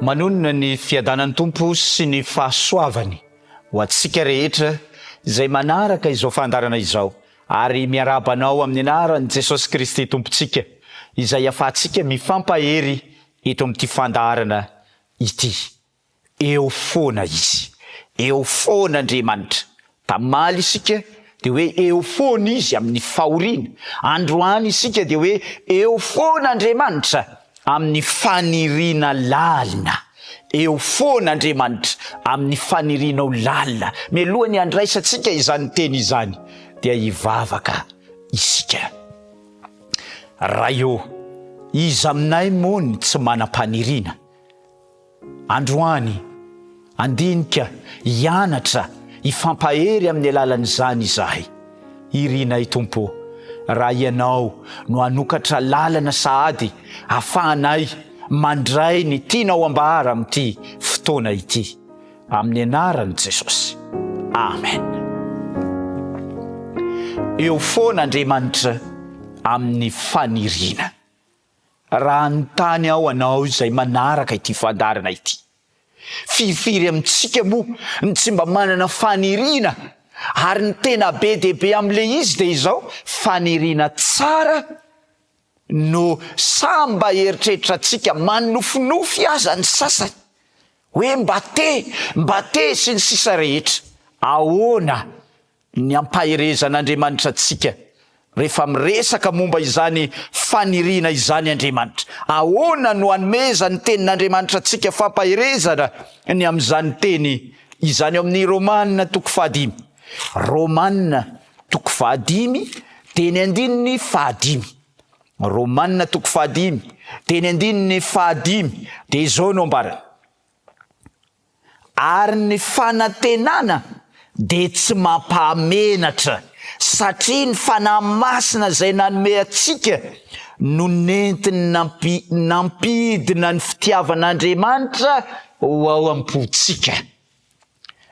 Manonona ny fiadanan'ny Tompo sy ny fahasoavany ho antsika rehetra izay manaraka izao fandaharana izao ary miarahaba anao amin'ny anaran'i Jesosy Kristy Tompontsika izay afahantsika mifampahery eto amin'ity fandaharana ity. Eo foana Izy. Eo foana Andriamanitra. Tamaly isika dia hoe eo foana Izy amin'ny fahoriana. Androany isika dia hoe eo foana Andriamanitra amin'ny faniriana lalina. Eo foana Andriamanitra amin'ny fanirianao lalina. Mialoha ny handraisantsika izany teny izany dia hivavaka isika. Ray ô, iza aminay moa ny tsy manam-paniriana? Androany, handinika, hianatra, hifampahery amin'ny alalan'izany izahay. Irinay Tompo ô, raha Ianao no hanokatra lalana sahady ahafahanay mandray ny tianao ambara amin'ity fotoana ity. Amin'ny anaran'i Jesosy. Amen. Eo foana Andriamanitra amin'ny faniriana. Raha hanontany aho anao izay manaraka ity fandaharana ity, firifiry amintsika moa no tsy mba manana faniriana ary ny tena be dia be amin'ilay izy dia izao, faniriana tsara no samy mba eritreritrantsika, manofinofy aza ny sasany hoe mba te, mba te sy ny sisa rehetra. Ahoana ny ampaherezan'Andriamanitra antsika rehefa miresaka momba izany faniriana izany Andriamanitra? Ahoana no anomezan'ny Tenin'Andriamanitra antsika fampaherezana ny amin'izany teny izany ao amin'ny Romana toko fahadimy? Romana toko fahadimy teny andininy fahadimy. Romana toko fahadimy teny andininy fahadimy dia izao no ambarany. Ary ny fanantenana dia tsy mampahamenatra, satria ny Fanahy Masina izay nanome antsika no nentiny nampi, nampidina ny fitiavan'Andriamanitra ho ao am-pontsika.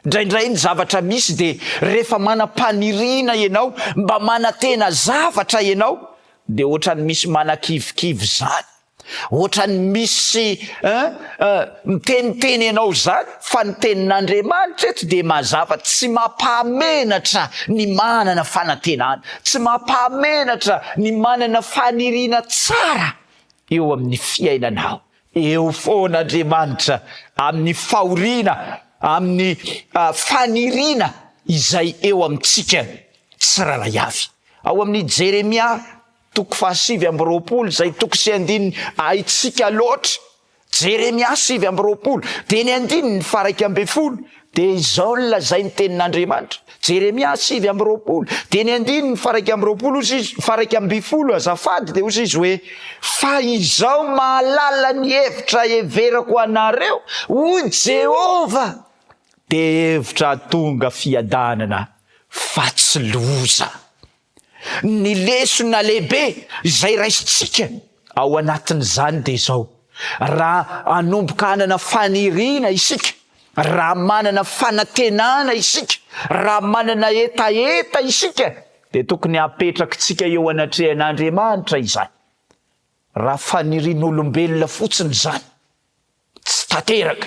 Indraindray ny zavatra misy dia rehefa manam-paniriana ianao, mba manantena zavatra ianao, dia ohatran'ny misy manakivikivy izany. Ohatran'ny misy eh miteniteny anao izany fa ny tenin'Andriamanitra eto dia mazava, tsy mampahamenatra ny manana fanantenana, tsy mampahamenatra ny manana faniriana tsara eo amin'ny fiainanao. Eo foana Andriamanitra amin'ny fahoriana, amin'ny faniriana izay eo amintsika tsirairay avy. Ao amin'ny Jeremia Toko fahasivy amby 20, izay toko sy andininy haintsika loatra. Jeremia 29, dia ny andininy faharaika ambin'ny folo, dia izao no lazain'ny tenin'Andriamanitra. Jeremia 29, dia ny andininy faharaika amby 20, hozy izy, faharaika ambin'ny folo, azafady, dia hozy izy hoe, Fa izao mahalala ny hevitra heverako anareo, hoy Jehovah, dia hevitra hahatonga fiadanana, fa tsy loza. Ny lesona lehibe izay raisintsika ao anatin'izany dia izao, raha hanomboka hanana faniriana isika, raha manana fanantenana isika, raha manana hetaheta isika, dia tokony hapetrakitsika eo anatrehan'Andriamanitra izany. Raha fanirian'olombelona fotsiny izany, Tsy tanteraka.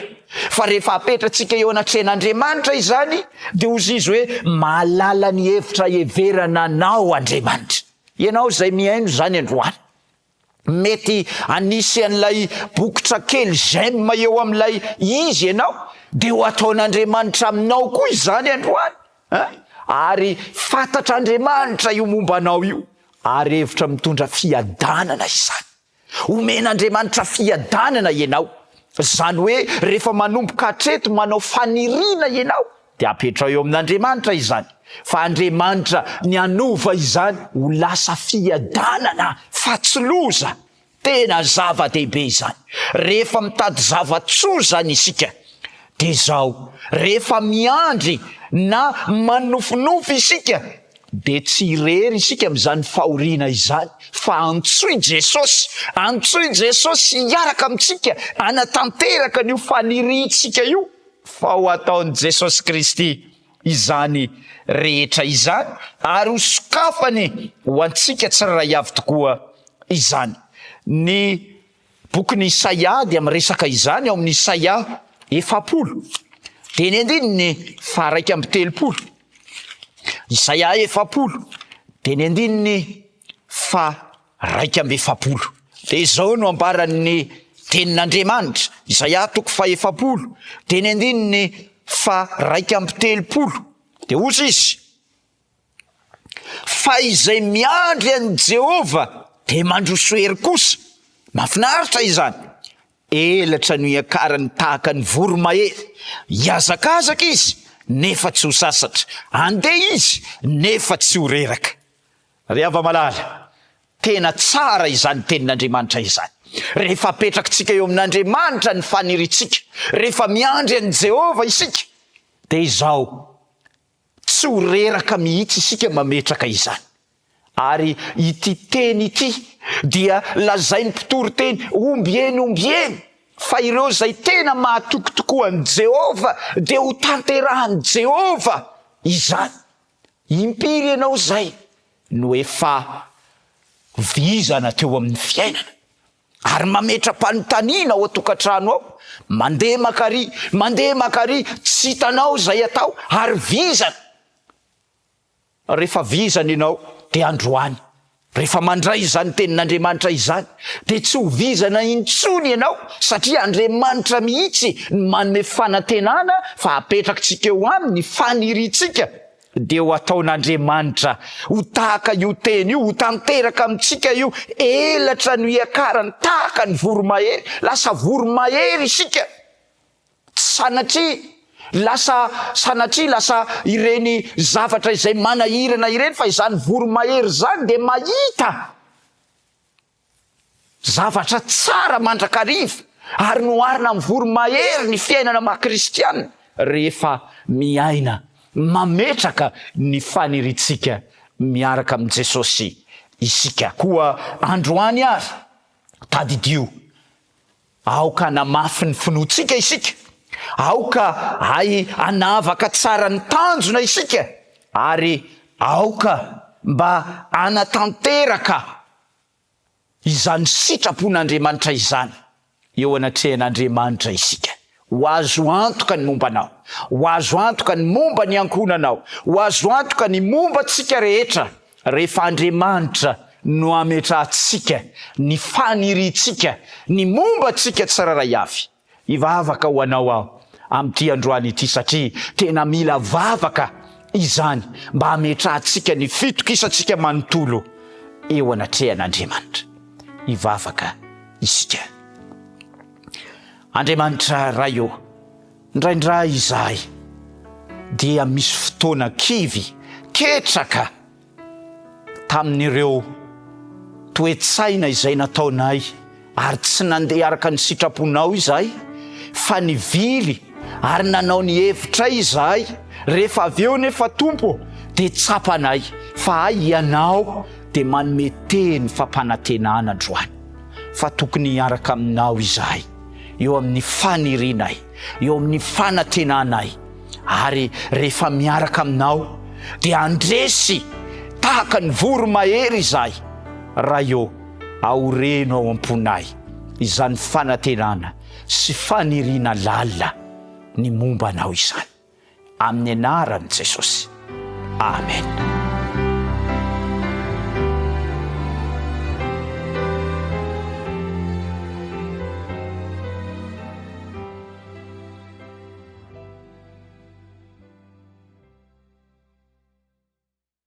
Fa rehefa apetratsika eo anatrehan'Andriamanitra izany, dia hozy Izy hoe, Mahalala ny hevitra heverana anao Andriamanitra. Ianao izay mihaino izany androany, mety hanisy an'ilay bokotra kely j'aime eo amin'ilay izy ianao, dia ho ataon'Andriamanitra aminao koa izany androany. An? Ary fantatr'Andriamanitra io momba anao io, ary hevitra mitondra fiadanana izany. Omen'Andriamanitra fiadanana ianao. Izany hoe rehefa manomboka hatreto manao faniriana ianao dia apetraho eo amin'Andriamanitra izany fa Andriamanitra ny hanova izany ho lasa fiadanana fa tsy loza. Tena zava-dehibe izany. Rehefa mitady zava-tsoa izany isika dia izao, rehefa miandry na manofinofy isika dia tsy irery isika amin'izany fahoriana izany fa antsoy Jesosy, antsoy Jesosy hiaraka amintsika hanatanteraka an'io faniriantsika io fa ho ataon'i Jesosy Kristy izany rehetra izany ary ho sokafany ho antsika tsirairay avy tokoa izany. Ny. Bokin'i Isaia dia miresaka izany ao amin'ny Isaia 40, dia ny andininy faha-31. Isaia 40, dia ny andininy faha-41. Dia izao no ambaran'ny tenin'Andriamanitra, Isaia toko faha-40, dia ny andininy faha-31. Dia hoy izy, Fa izay miandry an'i Jehovah dia mandroso hery kosa. Mahafinaritra izany. Elatra no hiakarany tahaka ny voromahery. Hihazakazaka izy, nefa tsy ho sasatra. Handeha izy, nefa tsy ho reraka. Ry hava-malala, tena tsara izany tenin'Andriamanitra izany. Rehefa apetrakitsika eo amin'Andriamanitra ny faniriantsika, rehefa miandry an'i Jehovah isika, dia izao, Tsy ho reraka mihitsy isika mametraka izany. Ary ity teny ity dia lazain'ny mpitoriteny ombieny ombieny fa ireo izay tena mahatoky tokoa an'i Jehovah dia ho tanterahan'i Jehovah izany. Impiry ianao izay no efa vizana teo amin'ny fiainana? Ary mametra-panontaniana ao an-tokantrano ao, mandeha makary, mandeha makary, tsy hitanao izay atao, ary vizana. Rehefa vizana ianao, dia androany, rehefa mandray izany tenin'Andriamanitra izany, dia tsy ho vizana intsony ianao, satria Andriamanitra mihitsy no manome fanantenana fa apetrakitsika eo aminy ny faniriantsika. Dia ho ataon'Andriamanitra ho tahaka io teny io, ho tanteraka amintsika io, elatra no hiakarany tahaka ny voromahery, lasa voromahery isika, tsy sanatria lasa sanatria lasa ireny zavatra izay manahirana ireny fa izany voromahery izany dia mahita Zavatra tsara mandrakariva ary noharina amin'ny voromahery ny fiainana maha kristiana rehefa miaina mametraka ny faniriantsika miaraka amin'i Jesosy isika. Koa androany ary, tadidio, aoka hanamafy ny finoantsika isika, aoka hay hanavaka tsara ny tanjona isika ary aoka mba hanatanteraka izany sitrapon'Andriamanitra izany eo anatrehan'Andriamanitra isika. Ho azo antoka ny momba anao, ho azo antoka ny momba ny ankohonanao, ho azo antoka ny momba antsika rehetra rehefa Andriamanitra no ametrahantsika ny faniriantsika, ny momba antsika tsirairay avy. Hivavaka ho anao aho amin'ity androany ity satria tena mila vavaka izany mba hametrahantsika ny fitokisantsika manontolo eo anatrehan'Andriamanitra. Hivavaka isika. Andriamanitra Ray ô, indraindray izahay dia misy fotoana kivy, ketraka, tamin'ireo toe-tsaina izay nataonay ary tsy nandeha araka ny sitraponao izahay fa nivily ary nanao ny hevitray izahay, rehefa avy eo nefa Tompo dia tsapanay fa hay Ianao dia manome teny fampanantenana androany fa tokony hiaraka aminao izahay eo amin'ny fanirianay, eo amin'ny fanantenanay. Ary rehefa miaraka aminao dia handresy tahaka ny voromahery izahay. Ray ô, aoreno ao am-ponay izany fanantenana sy faniriana lalina ny momba Anao izany. Amin'ny anaran'i Jesosy. Amen.